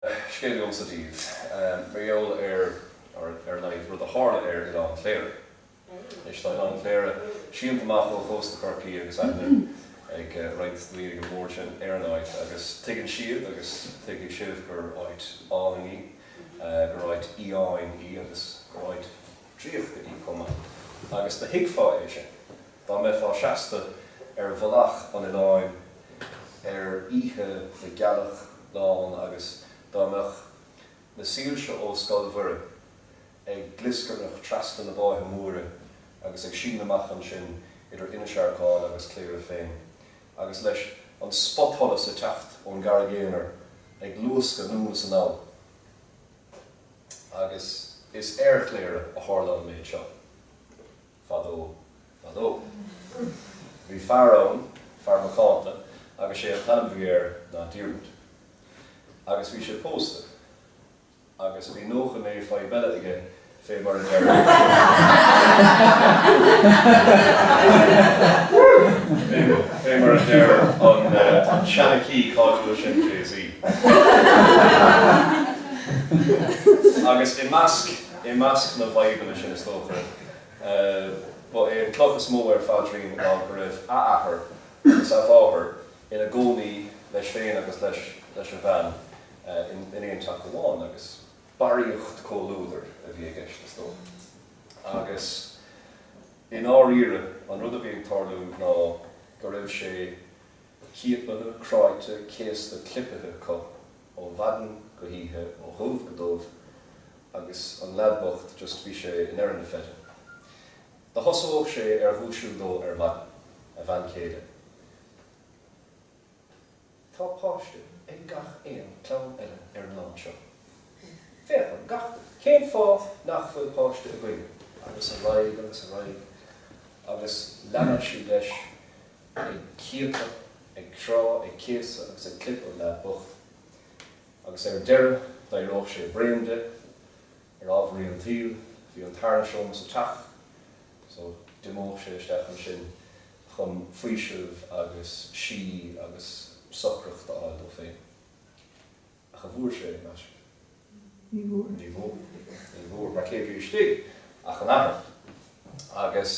Scéal agamsa daoibh mar gheall ar, ar a laghad, rud a tharla ar Oileán Chléire. Anois tá Oileán Chléire sínte amach ó chósta Chorcaí agus aithne ag roinnt de na daoine ag an mbord sin ar an áit agus tuigeann siad agus tuigfidh sibh gur áit álainn í, gur áit fhiáin í agus gur áit draíochta í chomh maith. Agus do thuigfeá é sin dá mbeifeá seasta ar mhullach an oileáin ar oíche le gealach lán agus dá mbeadh na soilse ó Scoil Mhuire ag glioscarnach trasna na báighe móire agus ag síneadh amach ansin idir Inis Arcáin agus Cléire féin, agus leis an spotsholas ag teacht ón gCarraig Aonair ag luascadh anonn is anall. Agus is ar Chléire a tharla an méid seo. Fadó, fadó. Bhí fear ann, fear macánta, agus sé an t-ainm a bhí air ná Diarmuid. Agus bhí sé pósta. Agus bhí 99 fadhb eile aige fé mar a deir fé mar a deir an seanchaí cáiliúil sin Jay-Z. Agus i measc i measc na bhfadhbanna sin is dócha ba é an cloch is mó ar a phaidrín ná go raibh a athair agus a mháthair ina gcónaí leis féin agus leis leis a bhean in aon teach amháin agus barraíocht comhluadair a bhí i gceist, is dócha. Agus i ndáiríre, an rud a bhí ag tarlú ná go raibh sé ciaptha, cráite, céasta, clipithe acu ó mhaidin go hoíche, ó dhubh go dubh agus an leaid bocht just bhí sé i ndeireadh na feide. Do thosódh sé ar dhúisiú dó ar maidin, a bhean chéile. Tá páiste ag gach aon clann eile ar an oileán seo. Féach ar gach duine. Cén fáth nach bhfuil páiste againne? Agus ar aghaidh agus ar aghaidh. Agus leanadh sí leis ag ciapadh, ag crá, ag céasadh agus ag clipeadh an leaid bocht. Agus ar deireadh d'éireodh sé bréan de. Ar ámharaí an tsaoil bhí an tarna seomra sa teach so d'imeodh sé isteach ansin chun faoiseamh agus síth agus socracht a fháil dó féin. Ach an bhfuair sé, meas sibh? Ní bhfuair. Ní bhfuair. Ní bhfuair, mar cé a bhí istigh ach an athair. Agus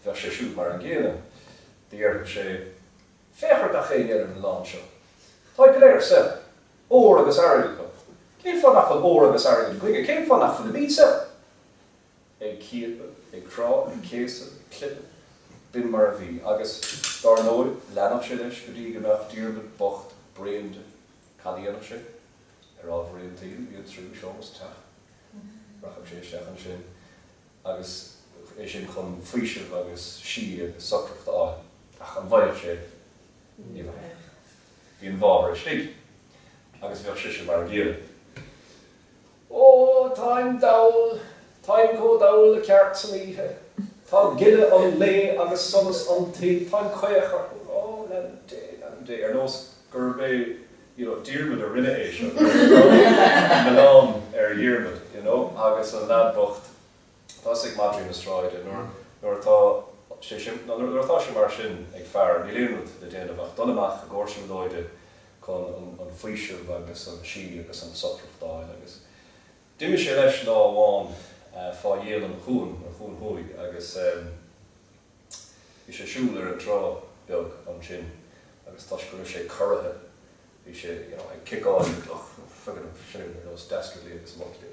bheadh sé siúd mar an gcéanna. Déarfadh sé, Féach ar gach éinne eile ar an oileán seo. Táid go léir saibhir. Ór agus airgead acu. Cén fáth nach bhfuil ór agus airgead againne? Cén fáth nach bhfuilimid saibhir? ag ciapadh, ag crá, ag céasadh, ag clipeadh. B'in mar a bhí. Agus, dár ndóigh, leanfadh sé leis go dtí go mbeadh Diarmaid bocht bréan de. Cad a dhéanfadh sé? Ar ámharaí an tsaoil, bhí an tríú seomra sa teach. Rachadh sé isteach ansin agus é sin chun faoiseamh agus síth agus socracht a fháil. Ach an bhfaigheadh sé? Ní bhfaigheadh. Bhí an mháthair istigh. Agus bheadh sise mar an gcéanna. Ó, táim dall, táim chomh dall le cearc san oíche. Tá gile an lae agus solas an tí, táim caoch orthu. Ó, leanbh Dé, leanbh Dé, ar nós gurb é, you know, Diarmuid a rinne é seo, go raibh an milleán ar Dhiarmuid, you know, agus an leaid bocht, tá fhios ag madraí na sráide, nuair, nuair atá sé sin, nuair atá sé mar sin ag fear, níl aon rud le déanamh ach dul amach i gcomhair siúlóide chun an faoiseamh agus an síth agus an socracht a fháil. Agus d'imigh sé leis lá amháin fá dhéin an chuain, an Chuan Thuaidh, agus bhí sé ag siúl ar an trá beag ansin agus toisc go raibh sé corraithe bhí sé you know ag ciceáil na gcloch, friggin sin ar nós Dastardly agus Muttley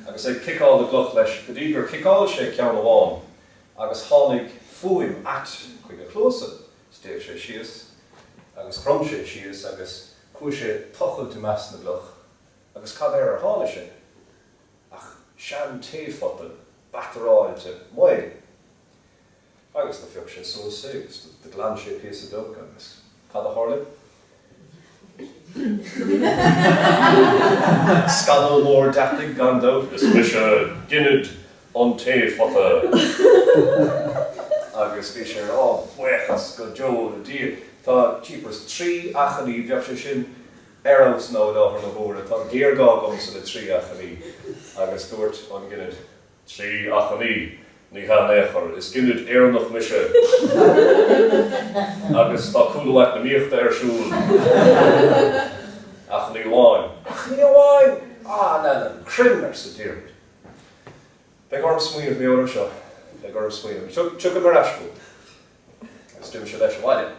agus ag ciceáil na gcloch leis go dtí gur chiceáil sé ceann amháin agus tháinig fuaim ait chuig a chluasa. 's d'fhéach sé síos agus chrom sé síos agus chuaigh sé tochailt i measc na gcloch agus cad air ar tháinig sé ach sean taephota bataráilte maol. Agus do phioc sé suas é agus do ghlan sé píosa beag agus cad a tharlaigh? Scannal mór deataigh gan dabht. Is mise ginid an taephota. Agus bhí sé ag rá, Buíochas go deo le Dia. Tá, jeepers, 3 achainí, bheadh sé sin ar fheabhas nó i láthair na huaire, tá géarghá agamsa le 3 achainí. Agus dúirt an ginid. 3 achainí, ní hea in aon chor, is ginid Éireannach mise agus tá cúlú eacnamaíochta ar siúl. Croim, arsa Diarmaid. Beidh orm smaoineamh mar gheall air seo, beidh orm smaoineamh. Tiocfaidh mé ar ais chugat. Agus d'imigh sé leis abhaile.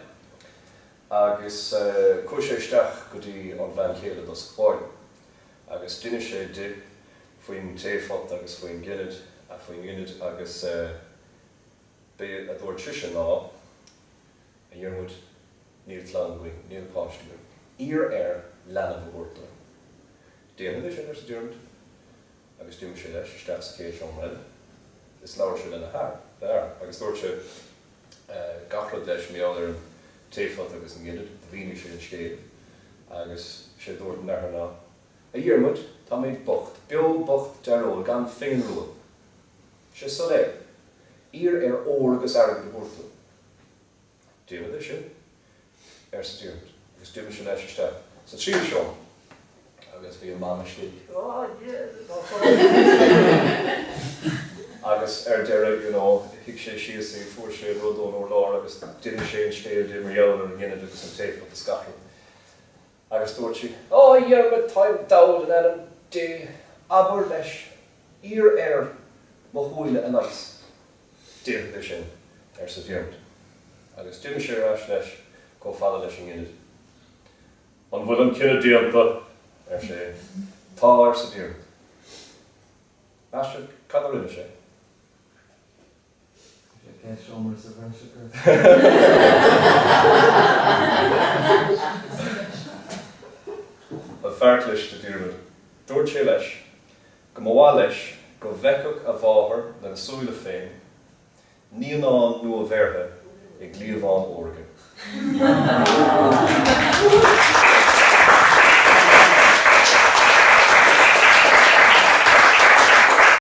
Agus chuaigh sé isteach go dtí an bhean chéile i dtosach báire. Agus d'inis sé di faoin taephota agus faoin gcinid, faoin nginid agus b'é a dúirt sise ná, A Dhiarmuid, níl clann againn, níl páiste againn. Iarr air leanbh a thabhairt dúinn. Déanfad é sin, arsa Diarmuid. Agus d'imigh sé leis isteach sa chéad seomra eile is labhair sé lena fhear, agus dúirt sé gach rud leis mar gheall ar an taephota agus an ghinid, do mhínigh sé an scéal agus sé a dúirt an athair ná, A Dhiarmuid, táimid bocht, beo bocht dearóil, gan phingin rua. Sé soiléir. Iarr air ór agus airgead a thabhairt dúinn. Déanfad é sin, arsa Diarmuid, agus d'imigh sé leis isteach sa tríú seomra agus bhí an mam istigh. Agus ar deireadh, you know, shuigh sé síos í, fuair sé an rud ón urlár agus d'inis sé an scéal di mar gheall ar an nginid agus an taephota is gach rud. Agus dúirt sí, Á, a Dhiarmuid, táim dall in ainm Dé, abair leis, iarr air mo shúile a leigheas. Déanfad é sin, arsa Diarmuid, agus d'imigh sé ar ais leis chomh fada leis an nginid. An bhfuil an cinneadh déanta? ar sé. Tá, arsa Diarmuid. Meas sibh cad a rinne sé? Sé seomra sa bhreis a chur. An fear cliste, Diarmuid. Dúirt sé leis go mba mhaith leis go bhfeicfeadh a mháthair lena súile féin naíonán nua-bheirthe i gcliabhán órga.